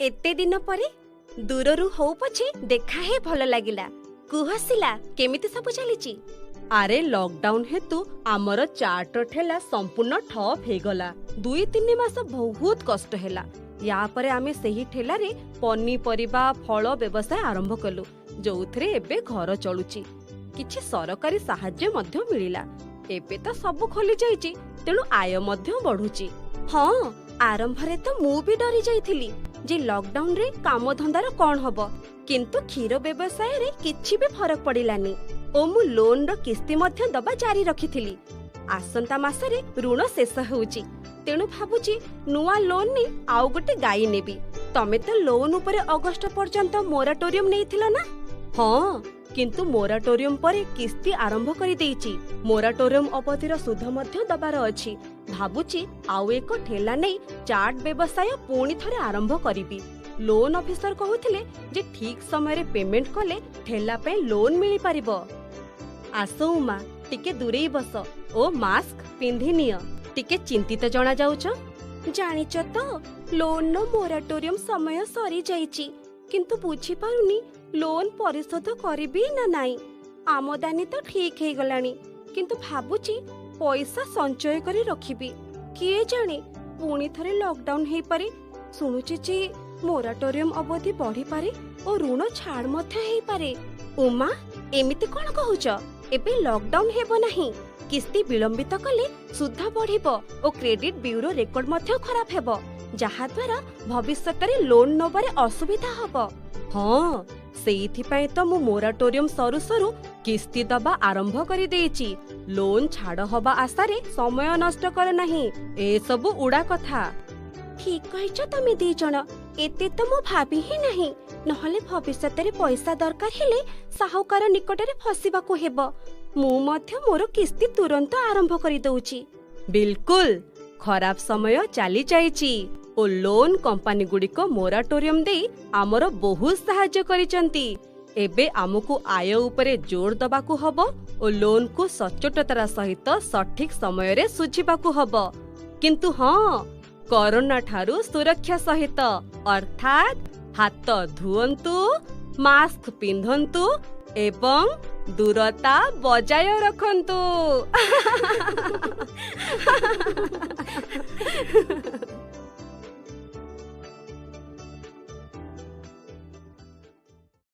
ଏତେ ଦିନ ପରେ ଦୂରରୁ ହଉ ପଛେ ଦେଖା ହେଇ ଭଲ ଲାଗିଲା। କୁହ ଶିଲା, କେମିତି ସବୁ ଚାଲିଛି? ଆରେ, ଲକଡାଉନ ହେତୁ ଆମର ଚାଟ ଠେଲା ସମ୍ପୂର୍ଣ୍ଣ ଠପ୍ ହେଇଗଲା। 2-3 ମାସ ବହୁତ କଷ୍ଟ ହେଲା। ୟା ପରେ ଆମେ ସେହି ଠେଲାରେ ପନିପରିବା, ଫଳ ବ୍ୟବସାୟ ଆରମ୍ଭ କଲୁ, ଯୋଉଥିରେ ଏବେ ଘର ଚଳୁଛି। କିଛି ସରକାରୀ ସାହାଯ୍ୟ ମଧ୍ୟ ମିଳିଲା। ଏବେ ତ ସବୁ ଖୋଲି ଯାଇଛି, ତେଣୁ ଆୟ ମଧ୍ୟ ବଢୁଛି। ହଁ, ଆରମ୍ଭରେ ତ ମୁଁ ବି ଡରି ଯାଇଥିଲି ଯେ ଲକଡାଉନରେ କାମଧନ୍ଦାର କଣ ହବ, କିନ୍ତୁ କ୍ଷୀର ବ୍ୟବସାୟରେ କିଛି ବି ଫରକ ପଡ଼ିଲାନି ଓ ମୁଁ ଲୋନ୍ର କିସ୍ତି ମଧ୍ୟ ଦବା ଜାରି ରଖିଥିଲି। ଆସନ୍ତା ମାସରେ ଋଣ ଶେଷ ହେଉଛି, ତେଣୁ ଭାବୁଛି ନୂଆ ଲୋନ୍ ନେଇ ଆଉ ଗୋଟେ ଗାଈ ନେବି। ତମେ ତ ଲୋନ୍ ଉପରେ ଅଗଷ୍ଟ ପର୍ଯ୍ୟନ୍ତ ମୋରାଟୋରିୟମ ନେଇଥିଲ ନା? ହଁ, କିନ୍ତୁ ମୋରାଟୋରିୟମ ପରେ କିସ୍ତି ଆରମ୍ଭ କରିଦେଇଛି। ମୋରାଟୋରିୟମ ଅବଧିର ସୁଧ ମଧ୍ୟ ଦବାର ଅଛି। ଭାବୁଛି ଆଉ ଏକ ଠେଲା ନେଇ ଚାଟ୍ ବ୍ୟବସାୟ ପୁଣି ଥରେ ଆରମ୍ଭ କରିବି। ଲୋନ୍ ଅଫିସର କହୁଥିଲେ ଯେ ଠିକ୍ ସମୟରେ ପେମେଣ୍ଟ କଲେ ଠେଲା ପାଇଁ ଲୋନ୍ ମିଳିପାରିବ। ଆସ ଉମା, ଟିକେ ଦୂରେଇ ବସ ଓ ମାସ୍କ ପିନ୍ଧି ନିଅ। ଟିକେ ଚିନ୍ତିତ ଜଣାଯାଉଛ। ଜାଣିଛ ତ, ଲୋନ୍ର ମୋରାଟୋରିୟମ ସମୟ ସରିଯାଇଛି, କିନ୍ତୁ ବୁଝିପାରୁନି ଲୋନ୍ ପରିଶୋଧ କରିବି ନା ନାଇଁ। ଆମଦାନୀ ତ ଠିକ୍ ହେଇଗଲାଣି, କିନ୍ତୁ ଭାବୁଛି ପଇସା ସଞ୍ଚୟ କରି ରଖିବି। କିଏ ଜାଣେ, ପୁଣି ଥରେ ଲକଡାଉନ ହେଇପାରେ। ଶୁଣୁଛି ଯେ ମୋରାଟୋରିୟମ ଅବଧି ବଢିପାରେ ଓ ଋଣ ଛାଡ଼ ମଧ୍ୟ ହେଇପାରେ। ଉମା, ଏମିତି କଣ କହୁଛ? ଏବେ ଲକଡାଉନ ହେବ ନାହିଁ। କିସ୍ତି ବିଳମ୍ବିତ କଲେ ସୁଧ ବଢିବ ଓ କ୍ରେଡିଟ୍ ବ୍ୟୁରୋ ରେକର୍ଡ ମଧ୍ୟ ଖରାପ ହେବ, ଯାହାଦ୍ୱାରା ଭବିଷ୍ୟତରେ ଲୋନ୍ ନବାରେ ଅସୁବିଧା ହବ। ହଁ, ସେଇଥିପାଇଁ ତ ମୁଁ ମୋରାଟୋରିୟମ ସରୁ ସରୁ କିସ୍ତି ଦବା ଆରମ୍ଭ କରିଦେଇଛି। ଲୋନ୍ ଛାଡ଼ ହବା ଆଶାରେ ସମୟ ନଷ୍ଟ କର ନାହିଁ, ଏସବୁ ଉଡ଼ା କଥା। ଠିକ୍ କହିଛ ତମେ ଦି ଜଣ। ଏତେ ତ ମୁଁ ଭାବି ହିଁ ନାହିଁ। ନହେଲେ ଭବିଷ୍ୟତରେ ପଇସା ଦରକାର ହେଲେ ସାହୁକାର ନିକଟରେ ଫସିବାକୁ ହେବ। ମୁଁ ମଧ୍ୟ ମୋର କିସ୍ତି ତୁରନ୍ତ ଆରମ୍ଭ କରିଦଉଛି। ବିଲକୁଲ, ଖରାପ ସମୟ ଚାଲି ଯାଇଛି ଓ ଲୋନ୍ କମ୍ପାନୀଗୁଡ଼ିକ ମୋରାଟୋରିୟମ ଦେଇ ଆମର ବହୁତ ସାହାଯ୍ୟ କରିଛନ୍ତି। ଏବେ ଆମକୁ ଆୟ ଉପରେ ଜୋର ଦବାକୁ ହବ ଓ ଲୋନ୍କୁ ସଚ୍ଚୋଟତାର ସହିତ ସଠିକ ସମୟରେ ଶୁଝିବାକୁ ହବ। କିନ୍ତୁ ହଁ, କରୋନା ଠାରୁ ସୁରକ୍ଷା ସହିତ, ଅର୍ଥାତ୍ ହାତ ଧୁଅନ୍ତୁ, ମାସ୍କ ପିନ୍ଧନ୍ତୁ ଏବଂ ଦୂରତା ବଜାୟ ରଖନ୍ତୁ।